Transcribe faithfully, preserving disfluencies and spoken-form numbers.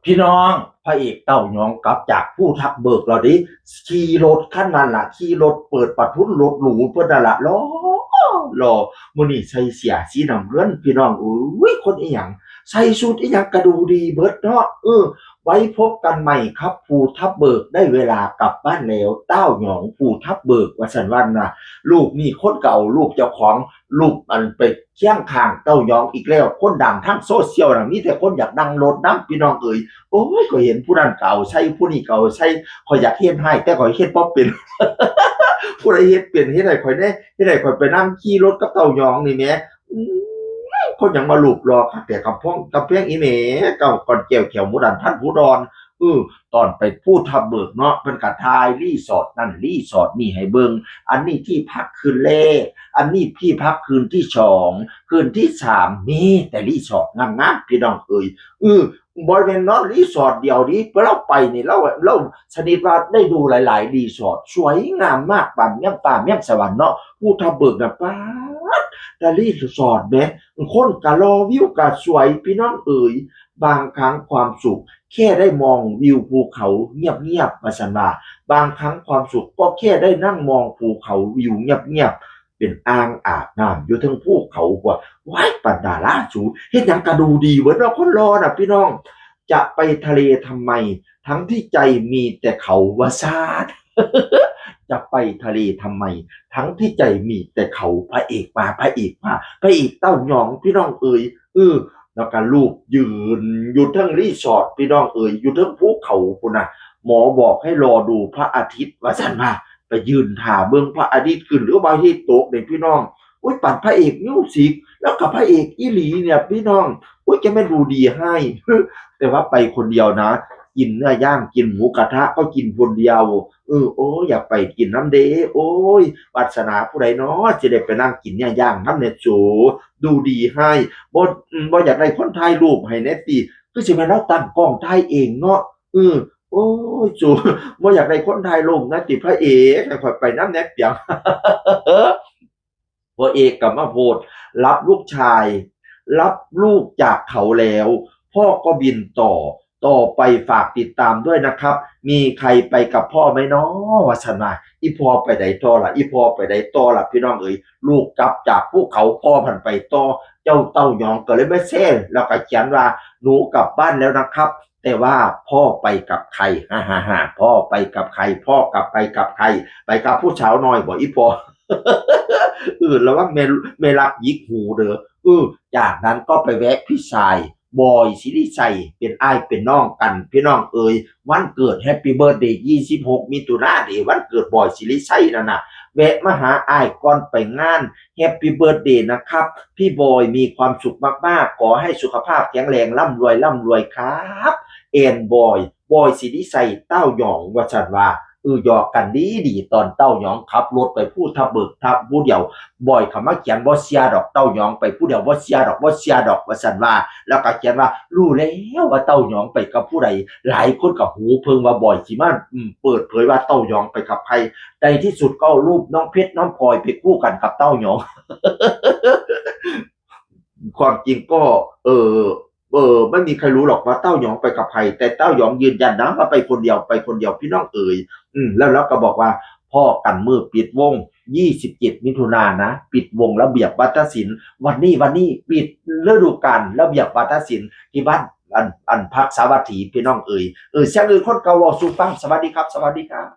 พี่น้อง พระเอกเต้าหยองกลับจากภูทับเบิกแล้วเด้ ขี่รถคันนั้นล่ะ ขี่รถเปิดประทุนรถหรูเพิ่นนั่นล่ะ หล่อ หล่อ มื้อนี้ใส่เสื้อสีน้ำเงิน พี่น้อง อุ้ย คนอีหยัง ใส่ชุดอีหยังกะดูดีเบิดเนาะ เออ ไว้พบกันใหม่ครับ ภูทับเบิก ได้เวลากลับบ้านแล้ว เต้าหยองภูทับเบิก ว่าซั่นว่านะ ลูกนี่คนเก่า ลูกเจ้าของ ลูกอันไปเคียงข้างเต้าหยองอีกแล้ว คนดังทางโซเชียลน่ะ มีแต่คนอยากนั่งรถนำ พี่น้องเอ๋ย โอ้ย ข้อยเห็นผู้นั้นก็เอาใส่ ผู้นี้ก็เอาใส่ ข้อยอยากเฮ็ดให้ แต่ข้อยเฮ็ดบ่เป็น ผู้ใดเฮ็ดเป็น เฮ็ดให้ข้อยแหน่ เฮ็ดให้ข้อยไปนั่งขี่รถกับเต้าหยองนี่แหม อืม คนหยังมารูปหล่อคักแท้ กำพอง กำแพงอีแหม เก้าก้อนแก้วแขวหมูดันพันผู้ดอน เออ ตอนไปภูทับเบิกเนาะ เพิ่นก็ถ่ายรีสอร์ทนั่นรีสอร์ทนี่ให้เบิ่ง อันนี้ที่พักคืนแรก อันนี้ที่พักคืนที่สอง คืนที่สาม มีแต่รีสอร์ทงามๆ พี่น้องเอ๋ย เออ บ่แม่นนอนรีสอร์ทเดียวเด้ เพราะเราไปนี่ เรา เราชนิดว่าได้ดูหลายๆ รีสอร์ท สวยงามมาก ปานเมืองฟ้าเมืองสวรรค์เนาะ ภูทับเบิกน่ะ ป๊าด แต่รีสอร์ทแหม คนก็หล่อ วิวก็สวย พี่น้องเอ๋ย บางครั้งความสุขแค่ได้มองวิวภูเขาเงียบๆ ว่าซั่นว่า บางครั้งความสุขก็แค่ได้นั่งมองภูเขาวิวเงียบๆ เป็นอ่างอาบน้ำอยู่เทิงภูเขา ว่า ว้าย ปานดาราสู เฮ็ดหยังก็ดูดีเบิดเนาะ คนหล่อน่ะพี่น้อง จะไปทะเลทำไม ทั้งที่ใจมีแต่เขา ว่าซ่าน จะไปทะเลทำไม ทั้งที่ใจมีแต่เขา พระเอกมา พระเอกมา พระเอกเต้าหยอง พี่น้องเอ๋ย เออ แล้วก็รูปยืนอยู่เทิงรีสอร์ท พี่น้องเอ๋ย อยู่เทิงภูเขาพุ้นน่ะ หมอบอกให้รอดูพระอาทิตย์ ว่าซั่นว่า ไปยืนถ่าเบิ่งพระอาทิตย์ขึ้นหรือว่าพระอาทิตย์ตกเนี่ยพี่น้อง อุ๊ย ปานพระเอกมิวสิก แล้วก็พระเอกอีหลีเนี่ยพี่น้อง อุ๊ย จะแม่นดูดีให้ แต่ว่าไปคนเดียวนะ กินเนื้อย่าง กินหมูกระทะก็กินคนเดียว เออ โอ้ย อยากไปกินนำเด้ โอ้ย วาสนาผู้ใดน้อ สิได้ไปนั่งกินเนื้อย่างนำแหน่สู ดูดีให้ บ่ อืม บ่อยากได้คนถ่ายรูปให้แหน่ติ คือสิแม่นลาวตั้งกล้องถ่ายเองเนาะ เออ โอ้ย สู บ่อยากได้คนถ่ายรูปนะติ พระเอก ให้ข้อยไปนำแหน่เปียง พระเอกก็มาโพสต์ รับลูกชาย รับลูกจากเขาแล้ว พ่อก็บินต่อ ต่อไปฝากติดตามด้วยนะครับ มีใครไปกับพ่อไหมน้อ ว่าซั่นว่า อีพ่อไปใดต่อล่ะ อีพ่อไปใดต่อล่ะ พี่น้องเอ๋ย ลูกกลับจากภูเขา พ่อพันไปต่อ เจ้าเต้าหยองก็เลยมาแชร์ แล้วก็เขียนว่า หนูกลับบ้านแล้วนะครับ แต่ว่าพ่อไปกับใคร ฮ่าฮ่าฮ่า พ่อไปกับใคร พ่อกลับไปกับใคร ไปกับผู้สาวน้อยบ่ อีพ่อ เออ ระวังแม่ แม่ลักหยิกหูเด้อ เออ จากนั้นก็ไปแวะพี่ชาย บอยสิริชัย เป็นอ้ายเป็นน้องกัน พี่น้องเอ๋ย วันเกิด Happy Birthday ยี่สิบหก มิถุนาเด้ วันเกิดบอยสิริชัยนั่นน่ะ แวะมาหาอ้ายก่อนไปงาน Happy Birthday นะครับ พี่บอยมีความสุขมากๆ ขอให้สุขภาพแข็งแรง ร่ำรวย ร่ำรวยครับ แอนบอย บอยสิริชัย เต้าหยอง ว่าซั่นว่า เออ หยอกกันดีดี ตอนเต้าหยองขับรถไปภูทับเบิกทับผู้เดียว บอยเข้ามาเขียน บ่เชื่อดอก เต้าหยองไปผู้เดียว บ่เชื่อดอก บ่เชื่อดอก ว่าซั่นว่า แล้วก็เขียนว่า รู้แล้วว่าเต้าหยองไปกับผู้ใด หลายคนก็หูเพิ่งว่าบอยสิมา อืม เปิดเผยว่าเต้าหยองไปกับใคร ในที่สุดก็เอารูปน้องเพชรน้องพลอยไปคู่กันกับเต้าหยอง ความจริงก็ เออ เออ ไม่มีใครรู้หรอกว่าเต้าหยองไปกับใคร แต่เต้าหยองยืนยันนะว่าไปคนเดียว ไปคนเดียว พี่น้องเอ๋ย อืม แล้วเราก็บอกว่า พ้อกันมื้อปิดวง ยี่สิบเจ็ด มิถุนายนนะ ปิดวงระเบียบวาทศิลป์ วันนี้ วันนี้ปิดฤดูกาลระเบียบวาทศิลป์ที่บ้าน อัน อัน พักสาวัตถี พี่น้องเอ๋ย เออ เสียงอื่นคนเก่าเว้าสู่ฟัง สวัสดีครับ สวัสดีครับ